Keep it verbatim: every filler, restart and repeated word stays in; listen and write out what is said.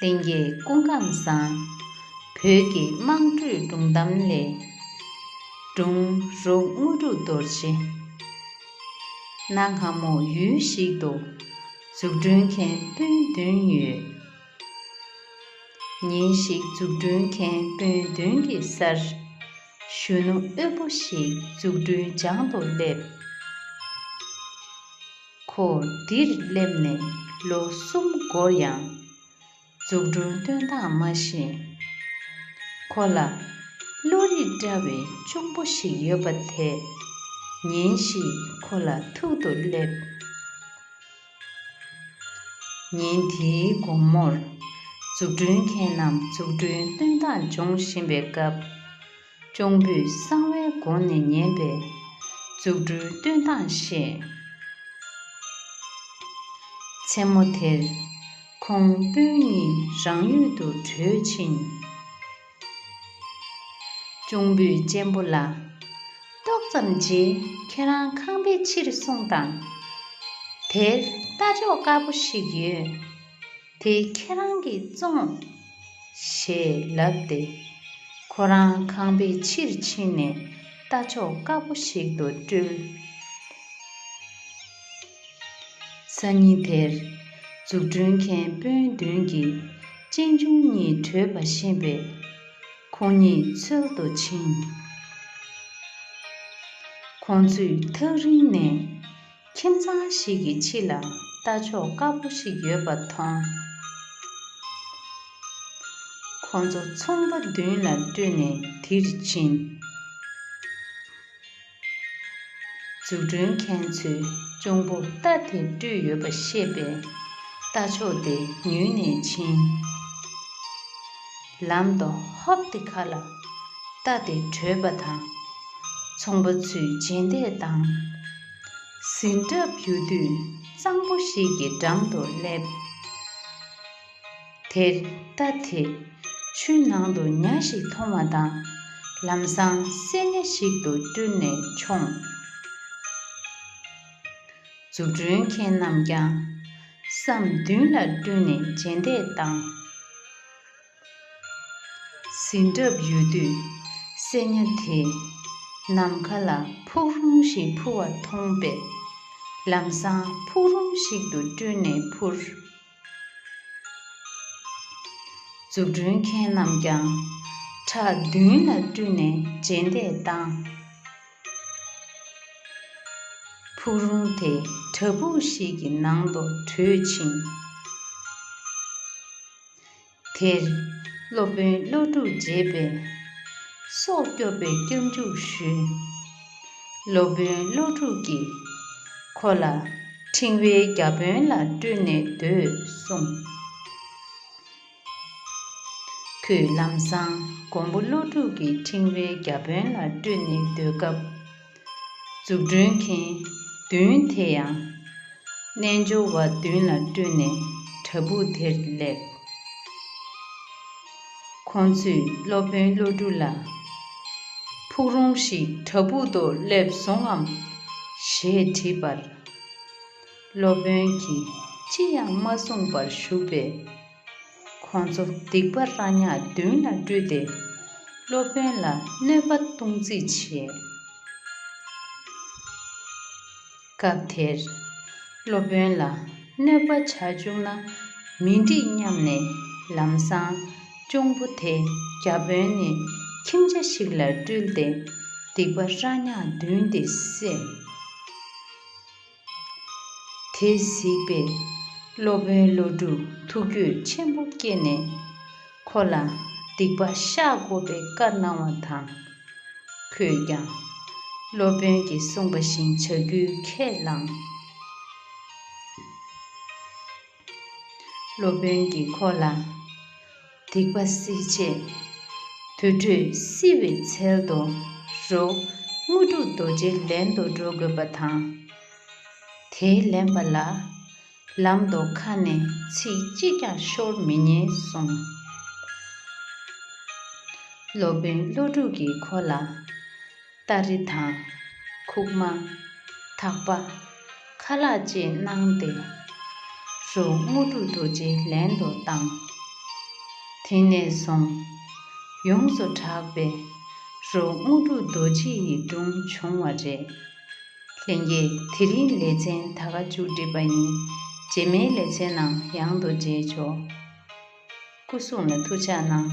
ལྷན་རྒྱས་སྐུ་ཁམས་བཟང་། བོད་ཀྱི་དམངས་ཁྲོད་སྒྲུང་གཏམ་ལས། སྒྲུང་རུ་དངོས་གྲུབ་རྡོ་རྗེ། གནའ་སྔ་མོ་ཡུལ་ཞིག་ཏུ། འཛུགས་སྐྲུན་མཁན་སྤུན་བདུན་ཡོད། ཉིན་ཞིག་འཛུགས་སྐྲུན་མཁན་སྤུན་བདུན་གྱི་སར། གཞོན་ནུ་དབུལ་པོ་ཞིག་འཛུགས་སྐྲུན་སྦྱང་དུ་སླེབས། ཁོ་འདིར་སླེབས་ནས་ལོ་གསུམ་འགོར་ཡང་། འཛུགས་སྐྲུན་སྟོན་སྟངས་མ་ཤེས། ཁོ་ལ་བློ་རིག་བཀྲ་བའི་གཅུང་པོ་ཞིག་ཡོད་པ་དེས་ཉིན་ཞིག་ཁོ་ལ་ཐུག་ཏུ་སླེབས། ཉིན་དེའི་དགོང་མོར། འཛུགས་སྐྲུན་མཁན་རྣམས་འཛུགས་སྐྲུན་སྟོན་སྟངས་སྦྱོང་བཞིན་པའི་སྐབས། གཅུང་པོས་གསང་བའི་སྒོ་ནས་ཉན་པས། འཛུགས་སྐྲུན་སྟོན་སྟངས་ཤེས། མཚན་མོ་དེར། ཁོང་སྤུན་གཉིས་རང་ཡུལ་དུ་བྲོས་ཕྱིན། གཅུང་པོས་གཅེན་པོ་ལ། ཏོག་ཙམ་རྗེས་ཁྱེད་རང་ཁང་པའི་ཕྱིར་སོང་དང་། དེར་རྟ་མཆོག་དཀར་པོ་ཞིག་ཡོད། དེ་ཁྱེད་རང་གིས་བཙོང་། ཞེས་ལབ་སྟེ། ཁོ་རང་ཁང་པའི་ཕྱིར་ཕྱིན་ནས་རྟ་མཆོག་དཀར་པོ་ཞིག་ཏུ་སྤྲུལ། སང་ཉིན་དེར། འཛུགས་སྐྲུན་མཁན་སྤུན་བདུན་གྱིས་གཅེན་གཅུང་གཉིས་བྲོས་པ་ཤེས་པས། ཁོང་གཉིས་འཚོལ་དུ་ཕྱིན། ཁོང་ཚོས་ཐག་རིང་ནས། ཁྱིམ་ཚང་ཞིག་གི་ཕྱི་ལ་རྟ་མཆོག་དཀར་པོ་ཞིག་ཡོད་པ་མཐོང་། ཁོང་ཚོ་ཚོང་པ་མདུན་ལ་བསྐྲུན་ནས་དེར་ཕྱིན། འཛུགས་སྐྲུན་མཁན་ཚོས་གཅུང་པོ་རྟ་དེ་བསྐྲུན་ཡོད་པ་ཤེས་པས། རྟ་མཆོག་དེ་ཉོས་ནས་ཕྱིན། ལམ་དུ་ཧོབ་སྟེ་ཁ་ལ་རྟ་དེ་བྲོས་པ་དང་། ཚོང་པ་ཚོས་རྗེས་འདེད་བཏང་། ཟིན་གྲབས་ཡོད་དུས་གཙང་པོ་ཞིག་གི་འགྲམ་དུ་སླེབས། དེར་རྟ་དེས་ཆུའི་ནང་དུ་ཉ་ཞིག་མཐོང་བ་དང་། ལམ་སང་སྲན་ཉ་ཞིག་ཏུ་བསྐྲུན་ནས་མཆོངས། འཛུགས་སྐྲུན་མཁན་རྣམས་ཀྱང་སྲན་མདུན་ལ་བསྐྲུན་ནས་རྗེས་འདེད་བཏང་། ཟིན་གྲབས་ཡོད་དུས་སྲན་ཉ་དེས་ནམ་མཁའ་ལ་ཕུག་རོན་ཞིག་འཕུར་བ་མཐོང་པས། ལམ་སང་ཕུག་རོན་ཞིག་ཏུ་བསྐྲུན་ནས་འཕུར། འཛུགས་སྐྲུན་མཁན་རྣམས་ཀྱང་ཁྲ་མདུན་ལ་བསྐྲུན་ནས་རྗེས་འདེད་བཏང་། ཕུག་རོན་དེ་བྲག་ཕུག་ཞིག་གི་ནང་དུ་བྲོས་ཕྱིན། དེར་སློབ་དཔོན་ཀླུ་སྒྲུབ་མཇལ་བས་སྲོག་སྐྱོབ་པའི་སྐྱབས་འཇུག་ཞུས། སློབ་དཔོན་ཀླུ་སྒྲུབ་ཀྱིས་ཁོ་ལ་ཕྲེང་བའི་བརྒྱ་དཔོན་ལ་སྤྲོད་ནས་སྡོད་གསུངས། ཁོས་ལམ་སང་མགོན་པོ་ཀླུ་སྒྲུབ་ཀྱི་ཕྲེང་བའི་བརྒྱ་དཔོན་ལ་སྤྲོད་ནས་སྡོད་སྐབས། འཛུགས་སྐྲུན་མཁན་བདུན་དེ་ཡང་རྣལ་འབྱོར་བ་བདུན་ལ་སྤྲོད་ནས་བྲག་ཕུག་དེར་སླེབས། ཁོང་ཚོས་སློབ་དཔོན་ཀླུ་སྒྲུབ་ལ། ཕུག་རོན་ཞིག་བྲག་ཕུག་ཏུ་སླེབས་སོང་ངམ་ཞེས་དྲིས་པར། སློབ་དཔོན་གྱིས་ཅི་ཡང་མ་གསུངས་པར་བཞུགས་པས། ཁོང་ཚོ་སྡིག་པ་ར་ཉག་མདུན་ལ་སྤྲུལ་ཏེ། སློབ་དཔོན་ལ་གནོད་པ་གཏོང་རྩིས་བྱས། སྐབས་དེར། སློབ་དཔོན་ལ་གནོད་པ་བྱ་བཅུག་ན་མི་འགྲིག་སྙམ་ནས་ལམ་སང་གཅུང་པོ་དེ་བརྒྱ་དཔོན་ནས་ཁྱིམ་བྱ་ཞིག་ལ་སྤྲུལ་ཏེ་སྡིག་པ་ར་ཉག་བདུན་དེ་བསད། དེ་གཟིགས་པས་སློབ་དཔོན་ཀླུ་སྒྲུབ་ཐུགས་འགྱོད་ཆེན་པོ་སྐྱེས་ནས་ཁོ་ལ་སྡིག་པ་བཤགས་དགོས་པའི་བཀའ་གནང་བ་དང་། ཁོས་ཀྱང་སློབ་དཔོན་གྱིས་གསུངས་པ་བཞིན་བྱ་རྒྱུའི་ཁས་བླངས། སློབ་དཔོན་གྱིས་ཁོ་ལ། སྡིག་པ་སེལ་ཆེད། དུར་ཁྲོད་བསིལ་བའི་ཚལ་དུ་རོ་དངོས་གྲུབ་རྡོ་རྗེ་ལེན་དུ་འགྲོ་དགོས་པ་དང་། དེ་ལེན་པ་ལ་ལམ་དུ་ཁ་ནས་ཚིག་གཅིག་ཀྱང་ཤོར་མི་ཉན་གསུངས། སློབ་དཔོན་ཀླུ་སྒྲུབ་ཀྱིས་ཁོ་ལ། སྟ་རེ་དང་། ཁུག་མ། ཐག་པ། ཁ་ལག་བཅས་གནང་སྟེ། རོ་དངོས་གྲུབ་རྡོ་རྗེ་ལེན་དུ་བཏང་། དེ་ནས་བཟུང་ཡོངས་སུ་གྲགས་པའི་རོ་དངོས་གྲུབ་རྡོ་རྗེ་ཡི་སྒྲུང་བྱུང་བ་རེད། ལྷན་རྒྱས་དེ་རིང་ལེ་ཚན་ད་ག་མཇུག་སྒྲིལ་བ་ཡིན། རྗེས་མའི་ལེ་ཚན་ནང་ཡང་དུ་མཇལ་ཆོག་སྐུ་གཟུགས་ལ་ཐུགས་ཅག་གནང་།